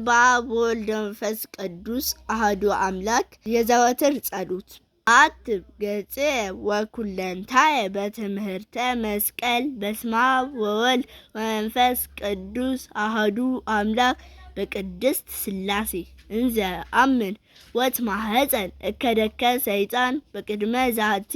በአብ ወልድ መንፈስ ቅዱስ አህዱ አምላክ። የዘወትር ጸሎት አትብ ገጽ ወኩለንታየ በትምህርተ መስቀል። በስመ አብ ወወልድ ወመንፈስ ቅዱስ አህዱ አምላክ። በቅድስት ሥላሴ እንዘ አምን ወትማህፀን እከደከ ሰይጣን በቅድመ ዛቲ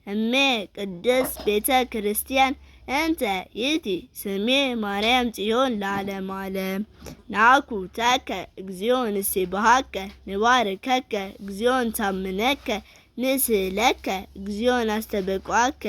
እሜ ቅድስት ቤተ ክርስቲያን እንተ ይእቲ ስሜ ማርያም ጽዮን ለዓለመ ዓለም። ናኩ ተከ እግዚኦ ንሴብሐከ ንባርከከ እግዚኦ ንታምነከ ንስእለከ እግዚኦ ናስተበቍዐከ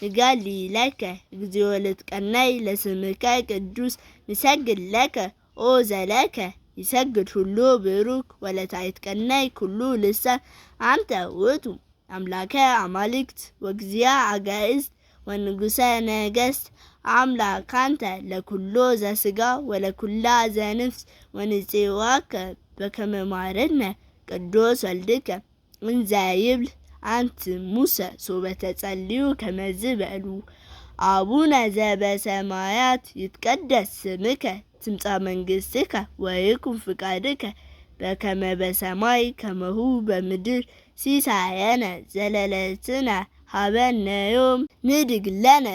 ንጋሊ ለከ እግዚኦ ልትቀነይ ለስምከ ቅዱስ ንሰግድ ለከ ኦ ዘለከ ይሰግድ ሁሉ ብሩክ ወለታይትቀነይ ኩሉ ልሳን። አንተ ውእቱ አምላከ አማልክት ወግዚአ አጋእዝት ወንጉሰ ነገስት። አምላክ አንተ ለኩሎ ዘስጋ ወለኩላ ዘንፍስ። ወንጽዋከ በከመ ማረነ ቅዱስ ወልድከ እንዘ ይብል አንት ሙሰ ሶበ ተጸልዩ ከመዝ በሉ። አቡነ ዘበሰማያት ይትቀደስ ስምከ ትምጻእ መንግስትከ ወይኩን ፍቃድከ በከመ በሰማይ ከመሁ በምድር። ሲሳየነ ዘለለዕለትነ ሀበነ ዮም ንድግ ለነ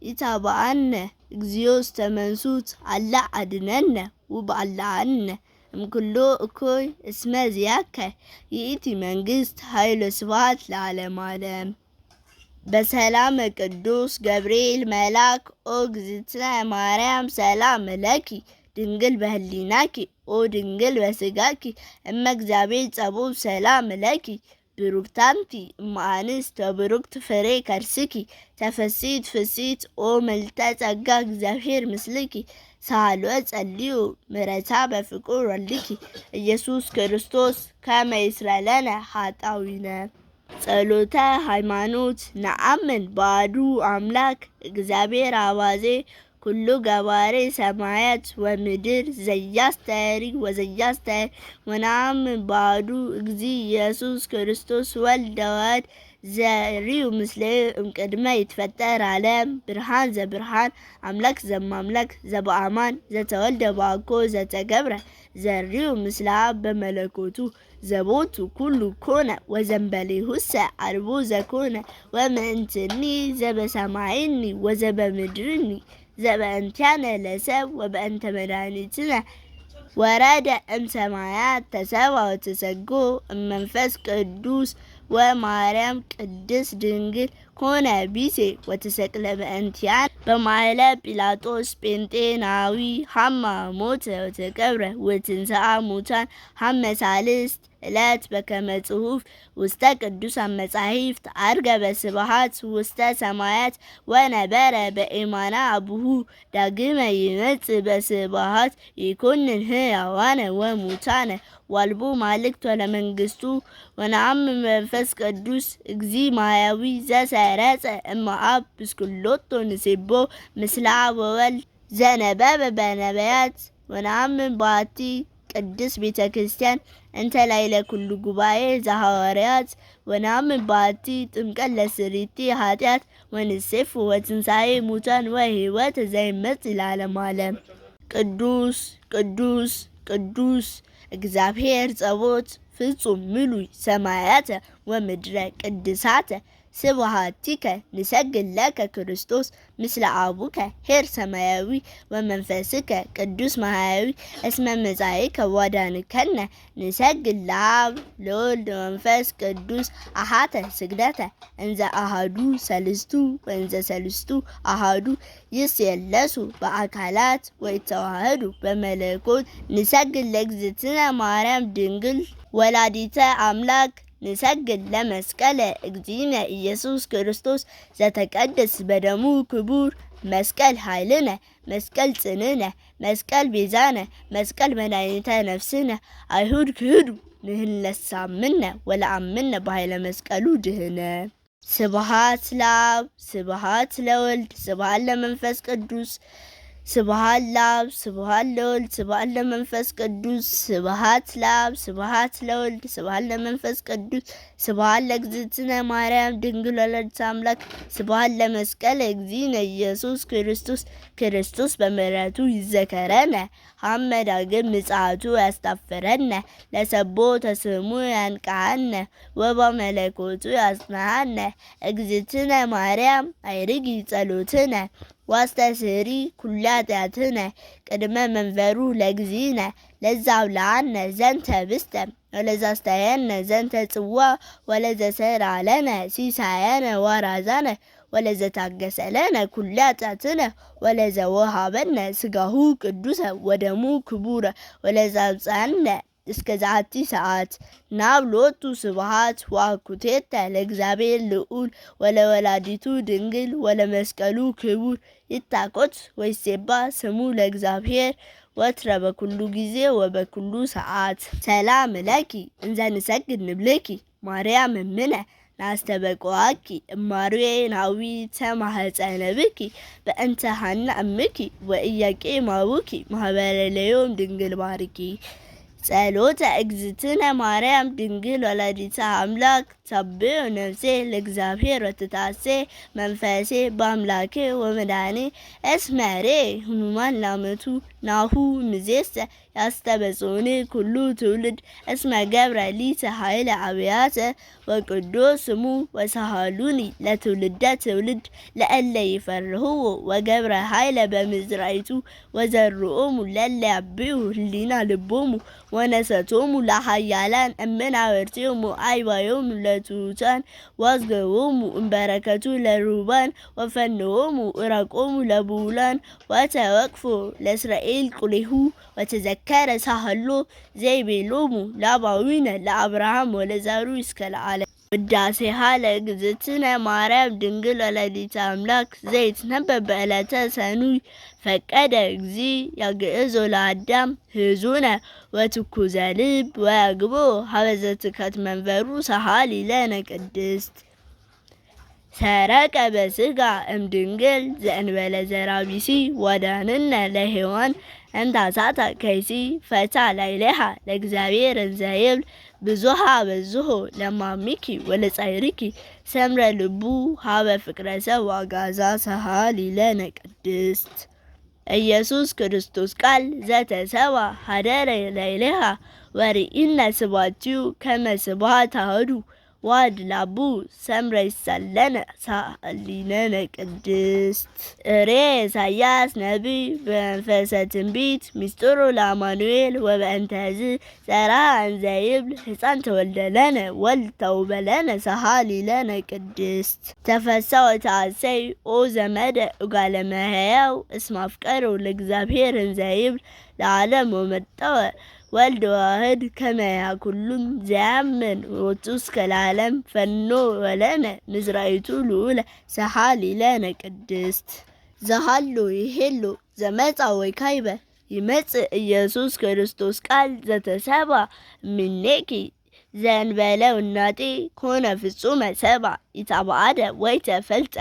ኢታብአነ እግዚኦ ውስተ መንሱት አላ አድነነ ውባልዓነ እምኩሉ እኩይ እስመ ዚአከ ይእቲ መንግስት ኃይል ስብሐት ለዓለመ ዓለም። በሰላም ቅዱስ ገብርኤል መልአክ ኦ እግዝእትነ ማርያም ሰላም ለኪ ድንግል በህሊናኪ ኦ ድንግል በስጋኪ እመ እግዚአብሔር ጸባኦት ሰላም ለኪ ብሩክት አንቲ እምአንስት ወብሩክት ፍሬ ከርስኪ ተፈሥሒ ፍሥሕት ኦ ምልዕተ ጸጋ እግዚአብሔር ምስልኪ ሰአሊ ጸልዩ ምሕረተ በፍቁር ወልድኪ ኢየሱስ ክርስቶስ ከመ ይስረይ ለነ ኃጣውኢነ። ጸሎተ ሃይማኖት። ነአምን በአሐዱ አምላክ እግዚአብሔር አባዜ ኩሉ ገባሬ ሰማያት ወምድር ዘያስተሪ ወዘያስተሪ። ወነአምን በአሐዱ እግዚእ ኢየሱስ ክርስቶስ ወልደ ዋሕድ ዘሪው ምስሌ እምቅድመ ይትፈጠር ዓለም ብርሃን ዘብርሃን አምላክ ዘማምላክ ዘበአማን ዘተወልደ ባኮ ዘተገብረ ዘሪው ምስለ አብ በመለኮቱ ዘቦቱ ኩሉ ኮነ ወዘንበሌሁሰ አልቦ ዘኮነ። ወምእንትኒ ዘበሰማይኒ ወዘበምድርኒ ዘበእንቲአነ ለሰብ ወበእንተ መድኃኒትነ ወረደ እምሰማያት ተሰብአ ወተሰግወ እመንፈስ ቅዱስ ወማርያም ቅድስት ድንግል ኮነ ቢሴ ወተሰቅለ በእንቲአነ በማዕለ ጲላጦስ ጴንጤናዊ ሐማ ሞተ ወተቀብረ ወትንሥአ ሙታን ሐመ ሳልስት ዕለት በከመ ጽሑፍ ውስተ ቅዱሳን መጻሕፍት ዐርገ በስብሐት ውስተ ሰማያት ወነበረ በየማነ አቡሁ። ዳግመ ይመጽእ በስብሐት ይኩንን ሕያዋነ ወሙታነ ወአልቦ መሃልክት ወለመንግስቱ። ወነአምን መንፈስ ቅዱስ እግዚእ ማሕየዊ ዘሰረጸ እምአብ ብስኩሎቶ ንሴቦ ምስለ አብ ወወልድ ዘነበበ በነቢያት። ወነአምን በአሐቲ ቅድስት ቤተ ክርስቲያን እንተ ላዕለ ኩሉ ጉባኤ ዘሐዋርያት። ወነአምን በአሐቲ ጥምቀት ለስርየተ ኃጢአት። ወንሴፎ ወትንሣኤ ሙታን ወሕይወት ዘይመጽእ ለዓለመ ዓለም። ቅዱስ ቅዱስ ቅዱስ እግዚአብሔር ጸባኦት ፍጹም ምሉይ ሰማያተ ወምድረ ቅድሳተ ስብሐቲከ። ንሰግድ ለከ ክርስቶስ ምስለ አቡከ ኄር ሰማያዊ ወመንፈስከ ቅዱስ ማሕየዊ እስመ መጻእከ ወአድኃንከነ። ንሰግድ ለአብ ለወልድ ወመንፈስ ቅዱስ አሐተ ስግደተ እንዘ አሐዱ ሰልስቱ ወእንዘ ሰልስቱ አሐዱ ይስየለሱ በአካላት ወይተዋህዱ በመለኮት። ንሰግድ ለእግዝእትነ ማርያም ድንግል ወላዲተ አምላክ። ንሰግድ ለመስቀለ እግዚእነ ኢየሱስ ክርስቶስ ዘተቀደስ በደሙ ክቡር። መስቀል ኃይልነ፣ መስቀል ጽንዕነ፣ መስቀል ቤዛነ፣ መስቀል መድኃኒተ ነፍስነ። አይሁድ ክህዱ ንሕነሰ ወለአምነ በኃይለ መስቀሉ ድህነ። ስብሐት ለአብ፣ ስብሐት ለወልድ፣ ስብሐት ለመንፈስ ቅዱስ። ስብሐት ለአብ ስብሐት ለወልድ ስብሐት ለመንፈስ ቅዱስ ስብሐት ለአብ ስብሐት ለወልድ ስብሐት ለመንፈስ ቅዱስ ስብሐት ለእግዝእትነ ማርያም ድንግል ወላዲተ አምላክ ስብሐት ለመስቀል እግዚእነ ኢየሱስ ክርስቶስ ክርስቶስ በምሕረቱ ይዘከረነ ሀመ ዳግም ምጽአቱ ያስታፍረነ ለሰቦ ተስሙ ያንቅሐነ ወበመለኮቱ ያጽንሐነ እግዝእትነ ማርያም አይርጊ ጸሎትነ ዋስተስሪ ኩላ ኃጢአትነ ቅድመ መንበሩ ለእግዚእነ ለዛብልዓነ ዘንተ ብስተ ወለዛስተየነ ዘንተ ጽዋ ወለዘሰራለነ ሲሳየነ ወራዛነ ወለዘታገሰለነ ኩላ ኃጢአትነ ወለዘወሃበነ ስጋሁ ቅዱሰ ወደሙ ክቡረ ወለዘአብጽሐነ እስከ ዛቲ ሰዓት ናብሎቱ ስብሐት ወአኩቴተ ለእግዚአብሔር ልዑል ወለወላዲቱ ድንግል ወለመስቀሉ ክቡር ይታቆት ወይሴባ ስሙ ለእግዚአብሔር ወትረ በኩሉ ጊዜ ወበኩሉ ሰዓት። ሰላም ለኪ እንዘ ንሰግድ ንብልኪ ማርያም እምነ ናስተበቆአኪ እማርዌ ናዊ ተማህፀነ ብኪ በእንተ ሐና እምኪ ወኢያቄም አቡኪ ማህበረ ለዮም ድንግል ባርኪ። ጸሎተ እግዝእትነ ማርያም ድንግል ወላዲተ አምላክ ታብዮ ነፍሴ ለእግዚአብሔር ወትታሴ መንፈሴ በአምላኬ ወመድኃኔ እስመሬ ህሙማን ላመቱ ናሁ ምዜሰ ያስተበጽዮኒ ኩሉ ትውልድ እስመ ገብረ ሊተ ኃይለ አብያተ ወቅዱስ ስሙ ወሰሃሉኒ ለትውልደ ትውልድ ለእለ ይፈርህዎ ወገብረ ኃይለ በምዝራይቱ ወዘርኦሙ ለእለ ያብዩ ህሊና ልቦሙ ወነሰቶሙ ለኃያላን እምናበርቲሆሙ አይባዮሙ ለትሑታን ወአዝገቦሙ እምበረከቱ ለርሁባን ወፈንዎሙ ዕራቆሙ ለብዑላን ወተወቅፎ ለእስራኤል ቁሌሁ ወተዘከረ ሳህሎ ዘይቤሎሙ ለአባዊነ ለአብርሃም ወለዘሩ እስከ ለዓለም። ውዳሴሃ ለእግዝእትነ ማርያም ድንግል ወላዲተ አምላክ ዘይትነበብ በዕለተ ሰኑይ ፈቀደ እግዚእ ያግዕዞ ለአዳም ህዙነ ወትኩዘ ልብ ወያግቦ ሀበ ዘትከት መንበሩ ሰሃሊ ለነ ቅድስት። ሰረቀ በስጋ እምድንግል ዘእንበለ ዘራቢሲ ወዳንነ ለሔዋን እንታሳታ ከይሲ ፈታ ላዕሌሃ ለእግዚአብሔር እንዘ ይብል ብዙሃ በዝሆ ለማሚኪ ወለጻይሪኪ ሰምረ ልቡ ሀበ ፍቅረ ሰብ ዋጋዛ ሰሃሊ ለነ ቅድስት። ኢየሱስ ክርስቶስ ቃል ዘተሰባ ሀደረ ላዕሌሃ ወርኢነ ስብሐቲሁ ከመ ስብሐት አሐዱ ዋድ ላቡ ሰምረ ይሳለነ ሳሊነነ ቅድስት። እሬ ኢሳያስ ነቢይ በመንፈሰ ትንቢት ሚስጥሩ ለአማኑኤል ወበእንተዝ ጸራ እንዘ ይብል ሕፃን ተወልደለነ ወልድ ተውበለነ ሰሃሊ ለነ ቅድስት። ተፈሳ ወተአሰይ ኦ ዘመደ እጓለ እመሕያው እስመ አፍቀሮ ለእግዚአብሔር እንዘ ይብል ለዓለም ወመጠወ ወልድ ዋህድ ከመ ያኩሉን ዘያምን ወጡ እስከ ለዓለም ፈኖ ወለነ ምዝራይቱ ልዑለ ሰሃሊ ለነ ቅድስት። ዘሃሎ ይሄሎ ዘመጻ ወይ ካይበ ይመጽእ ኢየሱስ ክርስቶስ ቃል ዘተሰባ እምኔኪ ዘእንበለ ውናጤ ኮነ ፍጹመ ሰብአ ኢተባአደ ወይ ተፈልጠ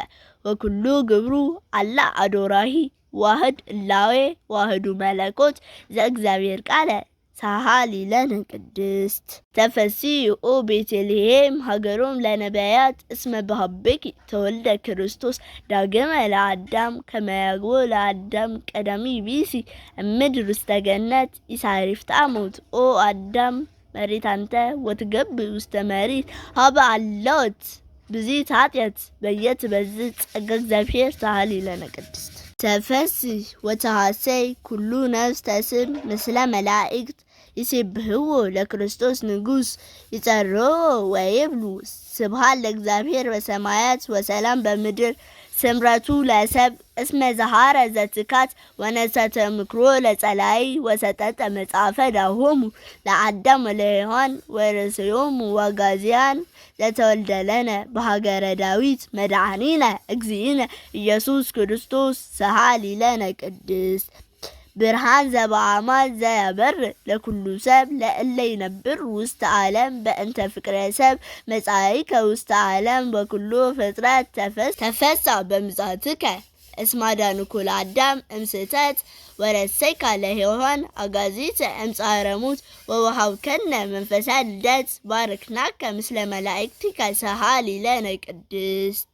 ወኩሉ ግብሩ አላ አዶራሂ ዋህድ እላዌ ዋህዱ መለኮት ዘእግዚአብሔር ቃለ ሰሃሊ ለነ ቅድስት። ተፈሲ ኦ ቤተልሔም ሀገሮም ለነቢያት እስመ በሀቤኪ ተወልደ ክርስቶስ ዳግመ ለአዳም ከመ ያግቦ ለአዳም ቀዳሚ ቢሲ እምድር ውስተ ገነት ኢሳሪፍታ ሞት ኦ አዳም መሬት አንተ ወትገብ ውስተ መሬት ሀበ አለወት ብዚት ኃጢአት በየት በዝ ጸጋ እግዚአብሔር ሰሃሊ ለነ ቅድስት። ተፈስሕ ወተሐሰይ ኩሉ ነፍስ ተስም ምስለ መላእክት ይሴብሕዎ ለክርስቶስ ንጉሥ ይጸርዎ ወይብሉ ስብሐት ለእግዚአብሔር በሰማያት ወሰላም በምድር ስምረቱ ለሰብ እስመ ዘሃረ ዘትካት ወነሰተ ምክሮ ለጸላይ ወሰጠጠ መጽሐፈ ዳሆሙ ለአዳም ወለሔዋን ወርእስዮሙ ወጋዚያን ዘተወልደለነ በሀገረ ዳዊት መድኃኒነ እግዚእነ ኢየሱስ ክርስቶስ ሰሃሊ ለነ ቅድስት። ብርሃን ዘበአማን ዘያበር ለኩሉ ሰብ ለእለ ይነብር ውስተ ዓለም በእንተ ፍቅረ ሰብ መጻኢከ ውስተ ዓለም በኩሉ ፍጥረት ተፈሳ በምጽአትከ እስመ አዳንኮ ለአዳም እምስሕተት ወረሰይከ ለሔዋን አጋዚተ እምጻረ ሞት ወወሃብከነ መንፈሰ ልደት ባረክናከ ምስለ መላእክቲከ ሰሃሊ ለነ ቅድስት።